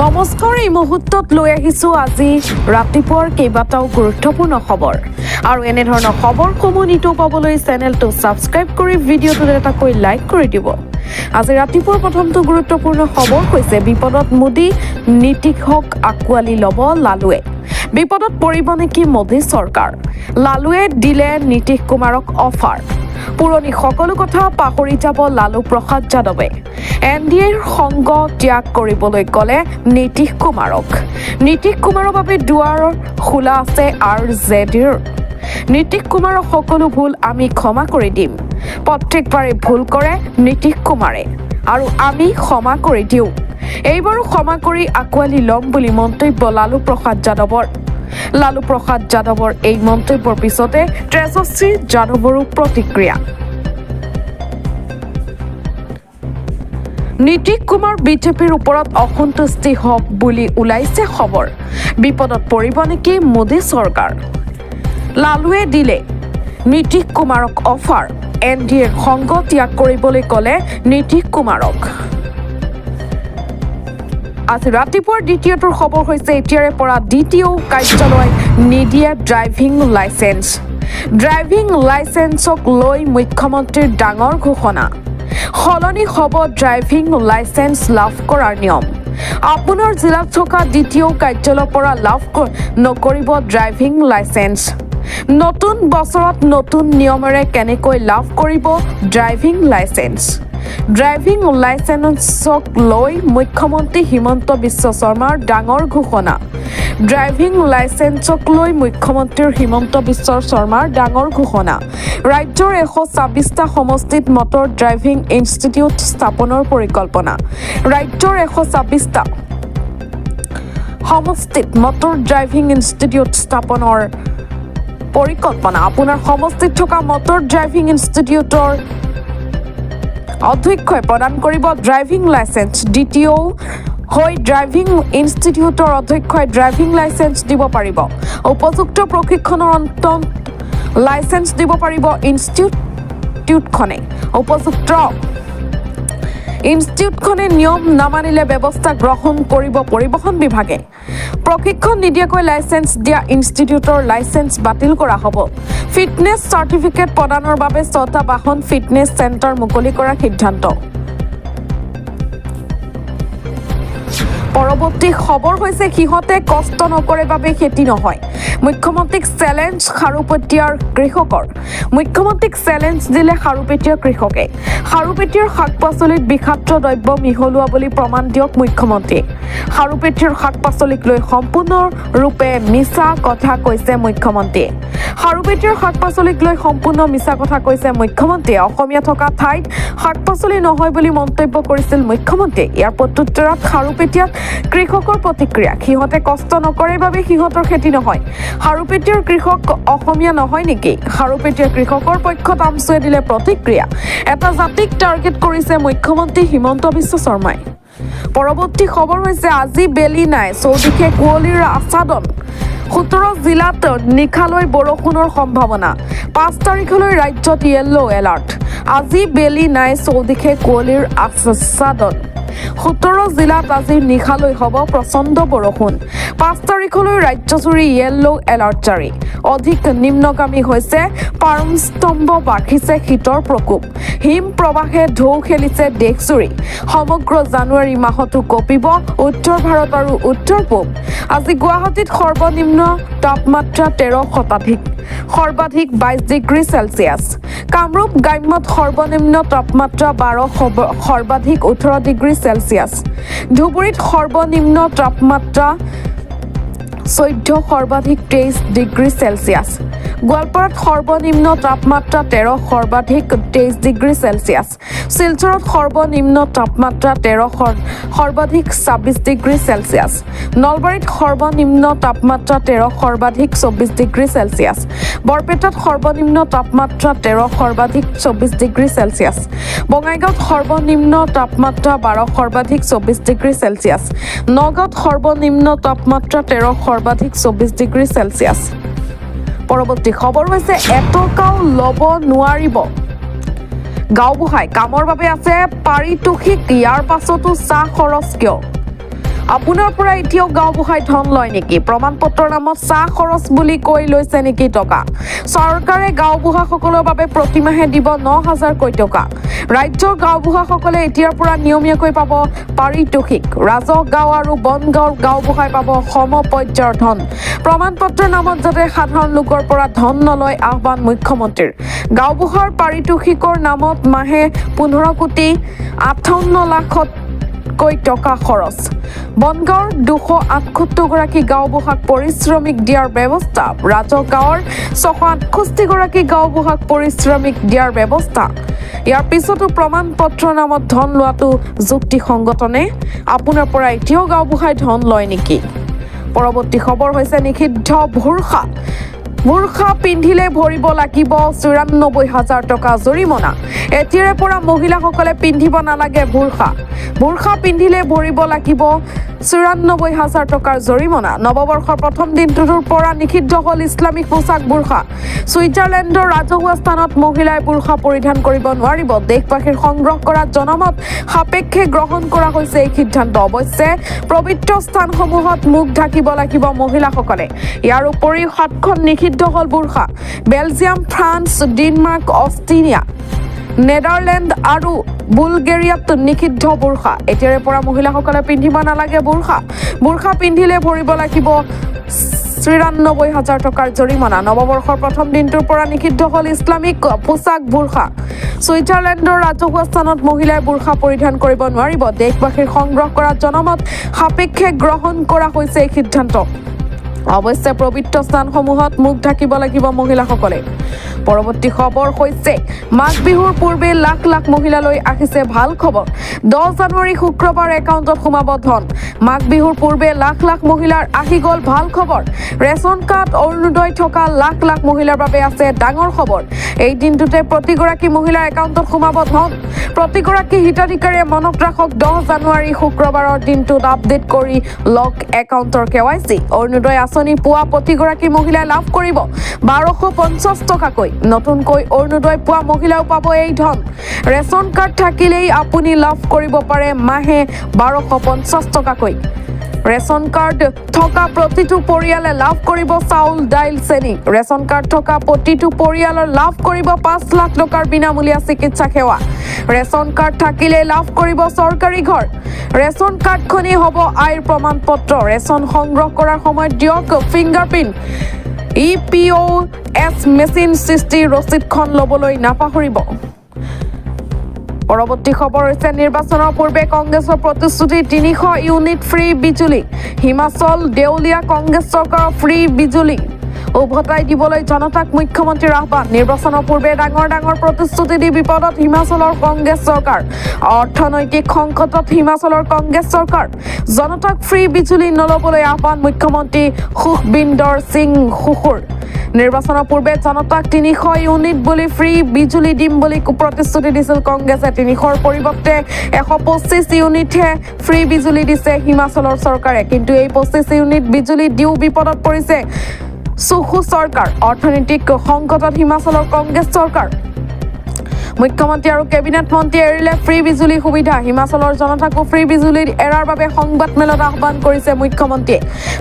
নমস্কাৰ, এই মুহূৰ্তত লৈ আহিছোঁ আজি ৰাতিপুৱাৰ কেইবাটাও গুৰুত্বপূৰ্ণ খবৰ আৰু এনেধৰণৰ খবৰসমূহ নিতৌ পাবলৈ চেনেলটো ছাবস্ক্ৰাইব কৰি ভিডিঅ'টোত এটাকৈ লাইক কৰি দিব। আজি ৰাতিপুৱাৰ প্ৰথমটো গুৰুত্বপূৰ্ণ খবৰ হৈছে বিপদত মোদী, নীতিশক আঁকোৱালি ল'ব লালুৱে। বিপদত পৰিব নেকি মোদী চৰকাৰ? লালুৱে দিলে নীতিশ কুমাৰক অফাৰ। পুৰণি সকলো কথা পাহৰি যাব লালু প্ৰসাদ যাদৱে। এন ডি এৰ সংগ ত্যাগ কৰিবলৈ ক'লে নীতিশ কুমাৰক। নীতিশ কুমাৰৰ বাবে দুৱাৰ খোলা আছে আৰ জে ডিৰ। নীতিশ কুমাৰৰ সকলো ভুল আমি ক্ষমা কৰি দিম। প্ৰত্যেকবাৰে ভুল কৰে নীতিশ কুমাৰে আৰু আমি ক্ষমা কৰি দিওঁ। এইবাৰো ক্ষমা কৰি আঁকোৱালি ল'ম বুলি মন্তব্য লালু প্ৰসাদ যাদৱৰ। লালু প্ৰসাদ যাদৱৰ এই মন্তব্যৰ পিছতে তেজস্বী যাদৱৰো প্ৰতিক্ৰিয়া। নীতিশ কুমাৰ বিজেপিৰ ওপৰত অসন্তুষ্টি হব বুলি ওলাইছে খবৰ। বিপদত পৰিব নেকি মোদী চৰকাৰ? লালুৱে দিলে নীতিশ কুমাৰক অফাৰ। এন ডি এৰ সংগ ত্যাগ কৰিবলৈ ক'লে নীতিশ কুমাৰক। আজি ৰাতিপুৱাৰ দ্বিতীয়টোৰ খবৰ হৈছে এতিয়াৰে পৰা দ্বিতীয় কাৰ্যালয় নিদিয়ে ড্ৰাইভিং লাইচেন্স। ড্ৰাইভিং লাইচেন্সক লৈ মুখ্যমন্ত্ৰীৰ ডাঙৰ ঘোষণা। সলনি হ'ব ড্ৰাইভিং লাইচেন্স লাভ কৰাৰ নিয়ম। আপোনাৰ জিলাত থকা দ্বিতীয় কাৰ্যালয়ৰ পৰা লাভ নকৰিব ড্ৰাইভিং লাইচেন্স। নতুন বছৰত নতুন নিয়মেৰে কেনেকৈ লাভ কৰিব ড্ৰাইভিং লাইচেন্স? ড্ৰাইভিং লাইচেন্সক লৈ মুখ্যমন্ত্ৰী হিমন্ত বিশ্ব শৰ্মাৰ ডাঙৰ ঘোষণা। ড্ৰাইভিং লাইচেন্সক লৈ মুখ্যমন্ত্ৰী হিমন্ত বিশ্ব শৰ্মাৰ ডাঙৰ ঘোষণা। ৰাজ্যৰ 126টা সমষ্টিত মটৰ ড্ৰাইভিং ইনষ্টিটিউট স্থাপনৰ পৰিকল্পনা। ৰাজ্যৰ 126টা সমষ্টিত মটৰ ড্ৰাইভিং ইনষ্টিটিউট স্থাপনৰ পৰিকল্পনা। আপোনাৰ সমষ্টিত থকা মটৰ ড্ৰাইভিং ইনষ্টিটিউটৰ অধ্যক্ষই প্ৰদান কৰিব ড্ৰাইভিং লাইচেন্স। দ্বিতীয় হৈ ড্ৰাইভিং ইনষ্টিটিউটৰ অধ্যক্ষই ড্ৰাইভিং লাইচেন্স দিব পাৰিব। উপযুক্ত প্ৰশিক্ষণৰ অন্তত লাইচেন্স দিব পাৰিব ইনষ্টিটিউটখনে। উপযুক্ত ইনষ্টিটিউটখনে নিয়ম নামানিলে ব্যৱস্থা গ্ৰহণ কৰিব পৰিবহণ বিভাগে। প্ৰশিক্ষণ নিদিয়াকৈ লাইচেন্স দিয়া ইনষ্টিটিউটৰ লাইচেন্স বাতিল কৰা হ'ব। ফিটনেছ চাৰ্টিফিকেট প্ৰদানৰ বাবে ছটা বাহন ফিটনেছ চেণ্টাৰ মুকলি কৰাৰ সিদ্ধান্ত। পৰৱৰ্তী খবৰ হৈছে সিহঁতে কষ্ট নকৰে বাবে খেতি নহয়। মুখ্যমন্ত্ৰীক চেলেঞ্জ খাৰুপেটীয়াৰ কৃষকৰ। মুখ্যমন্ত্ৰীক চেলেঞ্জ দিলে খাৰুপেটীয়াৰ কৃষকে। খাৰুপেটীয়াৰ শাক পাচলিত বিষাক্ত দ্ৰব্য মিহলোৱা বুলি প্ৰমাণ দিয়ক মুখ্যমন্ত্ৰীয়ে। খাৰুপেটীয়াৰ শাক পাচলিক লৈ সম্পূৰ্ণৰূপে মিছা কথা কৈছে মুখ্যমন্ত্ৰীয়ে। খাৰুপেটীয়াৰ শাক পাচলিক লৈ সম্পূৰ্ণ মিছা কথা কৈছে মুখ্যমন্ত্ৰীয়ে। অসমীয়া থকা ঠাইত শাক পাচলি নহয় বুলি মন্তব্য কৰিছিল মুখ্যমন্ত্ৰীয়ে। ইয়াৰ প্ৰত্যুত্তৰত খাৰুপেটীয়াত কৃষকৰ প্ৰতিক্ৰিয়া। সিহঁতে কষ্ট নকৰে বাবে সিহঁতৰ খেতি নহয়। খাৰুপেটীয়াৰ কৃষক অসমীয়া নহয় নেকি? খাৰুপেটীয়াৰ কৃষকৰ পক্ষত আমচুৱে দিলে প্ৰতিক্ৰিয়া। এটা জাতিক টাৰ্গেট কৰিছে মুখ্যমন্ত্ৰী হিমন্ত বিশ্ব শৰ্মাই। পৰৱৰ্তী খবৰ হৈছে আজি বেলি নাই, চৌদিশে কুঁৱলীৰ আচ্ছাদন। 17 জিলাত নিশালৈ বৰষুণৰ সম্ভাৱনা। 5 তাৰিখলৈ ৰাজ্যত য়েল্ল' এলাৰ্ট। আজি বেলি নাই, চৌদিশে কুঁৱলীৰ আচ্ছাদন। 17 জিলাত আজি নিশালৈ হ'ব প্ৰচণ্ড বৰষুণ। 5 তাৰিখলৈ ৰাজ্যজুৰি য়েল্ল' এলাৰ্ট জাৰি। অধিক নিম্নগামী হৈছে পাৰস্তম্ভ, বাঢ়িছে শীতৰ প্ৰকোপ। হিম প্ৰবাহে ঢৌ খেলিছে দেশজুৰি। সমগ্ৰ জানুৱাৰী মাহতো কঁপিব উত্তৰ ভাৰত আৰু উত্তৰ পূব। আজি গুৱাহাটীত সৰ্বনিম্ন তাপমাত্ৰা 13 শতাধিক, সৰ্বাধিক 22 ডিগ্ৰী চেলছিয়াছ। কামৰূপ গ্ৰাম্যত সৰ্বনিম্ন তাপমাত্ৰা 12, সৰ্বাধিক 18 ডিগ্ৰী চেলছিয়াছ। ধুবুৰীত সৰ্বনিম্ন তাপমাত্ৰা 14, সৰ্বাধিক 23 ডিগ্ৰী চেলছিয়াছ। গোৱালপাৰাত সৰ্বনিম্ন তাপমাত্ৰা 13, সৰ্বাধিক 23 ডিগ্ৰী চেলছিয়াছ। শিলচৰত সৰ্বনিম্ন তাপমাত্ৰা 13, সৰ্বাধিক 26 ডিগ্ৰী চেলছিয়াছ। নলবাৰীত সৰ্বনিম্ন তাপমাত্ৰা 13, সৰ্বাধিক 24 ডিগ্ৰী চেলছিয়াছ। বৰপেটাত সৰ্বনিম্ন তাপমাত্ৰা 13, সৰ্বাধিক 24 ডিগ্ৰী চেলছিয়াছ। বঙাইগাঁৱত সৰ্বনিম্ন তাপমাত্ৰা 12, সৰ্বাধিক 24 ডিগ্ৰী চেলছিয়াছ। নগাঁৱত সৰ্বনিম্ন তাপমাত্ৰা 13, সৰ্বাধিক 24 ডিগ্ৰী চেলছিয়াছ। পৰৱৰ্তী খবৰ হৈছে এটকাও ল'ব নোৱাৰিব গাঁওবুঢ়াই। কামৰ বাবে আছে পাৰিতোষিক, ইয়াৰ পাছতো চাহ খৰচ কিয়? আপোনাৰ পৰা এতিয়াও গাঁওবুঢ়াই ধন লয় নেকি? প্ৰমাণ পত্ৰৰ নামত চাহ খৰচ বুলি কৈ লৈছে নেকি টকা? চৰকাৰে গাঁওবুঢ়াসকলৰ বাবে প্ৰতিমাহে দিব 9,000কৈ টকা। ৰাজ্যৰ গাঁওবুঢ়াসকলে এতিয়াৰ পৰা নিয়মীয়াকৈ পাব পাৰিতোষিক। ৰাজহ গাঁও আৰু বনগাঁৱৰ গাঁওবুঢ়াই পাব সম পৰ্যায়ৰ ধন। প্ৰমাণ পত্ৰৰ নামত যাতে সাধাৰণ লোকৰ পৰা ধন নলয়, আহ্বান মুখ্যমন্ত্ৰীৰ। গাঁওবুঢ়াৰ পাৰিতোষিকৰ নামত মাহে 15 কোটি 58 লাখতকৈ টকা খৰচ। বনগাঁৱৰ 278গৰাকী গাঁওবুঢ়াক পাৰিশ্ৰমিক দিয়াৰ ব্যৱস্থা। ৰাজহ গাঁৱৰ 668গৰাকী গাঁওবুঢ়াক পাৰিশ্ৰমিক দিয়াৰ ব্যৱস্থা। ইয়াৰ পিছতো প্ৰমাণ পত্ৰৰ নামত ধন লোৱাটো যুক্তিসংগতনে? আপোনাৰ পৰা এতিয়াও গাঁওবুঢ়াই ধন লয় নেকি? পৰৱৰ্তী খবৰ হৈছে নিষিদ্ধ বোৰ্খা। বোৰ্খা পিন্ধিলে ভৰিব লাগিব 94,000 টকা জৰিমনা। এতিয়াৰে পৰা মহিলাসকলে পিন্ধিব নালাগে বোৰ্খা। বোৰ্খা পিন্ধিলে ভৰিব লাগিব 94,000 টকাৰ জৰিমনা। নৱবৰ্ষৰ প্ৰথম দিনটোৰ পৰা নিষিদ্ধ হ'ল ইছলামিক পোছাক বোৰ্খা। ছুইজাৰলেণ্ডৰ ৰাজহুৱা স্থানত মহিলাই বোৰ্খা পৰিধান কৰিব নোৱাৰিব। দেশবাসীৰ সংগ্ৰহ কৰা জনমত সাপেক্ষে গ্ৰহণ কৰা হৈছে এই সিদ্ধান্ত। অৱশ্যে পবিত্ৰ স্থানসমূহত মুখ ঢাকিব লাগিব মহিলাসকলে। ইয়াৰ উপৰি সাতখন নিষিদ্ধ হ'ল বোৰ্খা। Belgium, France, Denmark, Austria, Netherland আৰু বুলগেৰিয়াত নিষিদ্ধ বোৰ্খা। এতিয়াৰে পৰা মহিলাসকলে পিন্ধিব নালাগে বোৰ্খা। বোৰ্খা পিন্ধিলে ভৰিব লাগিব 94,000 টকাৰ জৰিমনা। নৱবৰ্ষৰ প্ৰথম দিনটোৰ পৰা নিষিদ্ধ হ'ল ইছলামিক পোছাক বোৰ্খা। ছুইজাৰলেণ্ডৰ ৰাজহুৱা স্থানত মহিলাই বোৰ্খা পৰিধান কৰিব নোৱাৰিব। দেশবাসীৰ সংগ্ৰহ কৰা জনমত সাপেক্ষে গ্ৰহণ কৰা হৈছে এই সিদ্ধান্ত। অৱশ্যে পবিত্ৰ স্থানসমূহত মুখ ঢাকিব লাগিব মহিলাসকলে। পৰৱৰ্তী খবৰ হৈছে মাঘ বিহুৰ পূৰ্বে লাখ লাখ মহিলালৈ আহিছে ভাল খবৰ। 10 জানুৱাৰী শুক্ৰবাৰ একাউণ্টত সোমাব ধন। মাঘ বিহুৰ পূৰ্বে লাখ লাখ মহিলাৰ আহি গ'ল ভাল খবৰ। ৰেচন কাৰ্ড, অৰুণোদয় থকা লাখ লাখ মহিলাৰ বাবে আছে ডাঙৰ খবৰ। এই দিনটোতে প্ৰতিগৰাকী মহিলাৰ একাউণ্টত সোমাব ধন। প্ৰতিগৰাকী হিতাধিকাৰীয়ে মনত ৰাখক, 10 জানুৱাৰী শুক্ৰবাৰৰ দিনটোত আপডেট কৰি লওক একাউণ্টৰ কেৱাইচি। অৰুণোদয় আঁচনি পোৱা প্ৰতিগৰাকী মহিলাই লাভ কৰিব 1250 টকাকৈ। নতুনকৈ অৰুণোদয় পোৱা মহিলাও পাব এই ধন। ৰেচন কাৰ্ড থাকিলেই আপুনি লাভ কৰিব পাৰে মাহে 1250 টকাকৈ। ৰেচন কাৰ্ড থকা প্ৰতিটো পৰিয়ালে লাভ কৰিব চাউল, দাইল, চেনি। ৰেচন কাৰ্ড থকা প্ৰতিটো পৰিয়ালৰ লাভ কৰিব 5 লাখ টকাৰ বিনামূলীয়া চিকিৎসা সেৱা। ৰেচন কাৰ্ড থাকিলে লাভ কৰিব চৰকাৰী ঘৰ। ৰেচন কাৰ্ডখনেই হ'ব আয়ৰ প্ৰমাণ পত্ৰ। ৰেচন সংগ্ৰহ কৰাৰ সময়ত দিয়ক ফিংগাৰপ্ৰিণ্ট। ইপিঅ'এছ মেচিন সৃষ্টিৰ ৰচিদখন ল'বলৈ নাপাহৰিব। পৰৱৰ্তী খবৰ হৈছে নিৰ্বাচনৰ পূৰ্বে কংগ্ৰেছৰ প্ৰতিশ্ৰুতি 300 ইউনিট ফ্ৰী বিজুলী। হিমাচল দেউলীয়া কংগ্ৰেছ চৰকাৰৰ ফ্ৰী বিজুলী উভতাই দিবলৈ জনতাক মুখ্যমন্ত্ৰীৰ আহ্বান। নিৰ্বাচনৰ পূৰ্বে ডাঙৰ ডাঙৰ প্ৰতিশ্ৰুতি দি বিপদত হিমাচলৰ কংগ্ৰেছ চৰকাৰ। অৰ্থনৈতিক সংকটত হিমাচলৰ কংগ্ৰেছ চৰকাৰ। জনতাক ফ্ৰী বিজুলী নল'বলৈ আহ্বান মুখ্যমন্ত্ৰী সুখবিন্দৰ সিং সুখুৰ। নিৰ্বাচনৰ পূৰ্বে জনতাক 300 ইউনিট বুলি ফ্ৰী বিজুলী দিম বুলি প্ৰতিশ্ৰুতি দিছিল কংগ্ৰেছে। 300ৰ পৰিৱৰ্তে 125 ইউনিটহে ফ্ৰী বিজুলী দিছে হিমাচলৰ চৰকাৰে। কিন্তু এই 25 ইউনিট বিজুলী দিও বিপদত পৰিছে সুখু চৰকাৰ। অৰ্থনৈতিক সংকটত হিমাচলৰ কংগ্ৰেছ চৰকাৰ। মুখ্যমন্ত্ৰী আৰু কেবিনেট মন্ত্ৰীয়ে এৰিলে ফ্ৰী বিজুলী সুবিধা। হিমাচলৰ জনতাকো ফ্ৰী বিজুলী এৰাৰ বাবে সংবাদমেলত আহ্বান কৰিছে মুখ্যমন্ত্ৰীয়ে।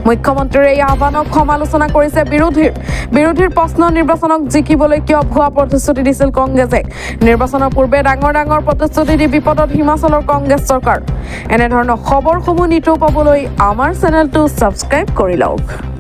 মুখ্যমন্ত্ৰীৰ এই আহ্বানক সমালোচনা কৰিছে বিৰোধীৰ। বিৰোধীৰ প্ৰশ্ন, নিৰ্বাচনক জিকিবলৈ কিয় ভুৱা প্ৰতিশ্ৰুতি দিছিল কংগ্ৰেছে? নিৰ্বাচনৰ পূৰ্বে ডাঙৰ ডাঙৰ প্ৰতিশ্ৰুতি দি বিপদত হিমাচলৰ কংগ্ৰেছ চৰকাৰ। এনেধৰণৰ খবৰসমূহ নিতৌ পাবলৈ আমাৰ চেনেলটো ছাবস্ক্ৰাইব কৰি লওক।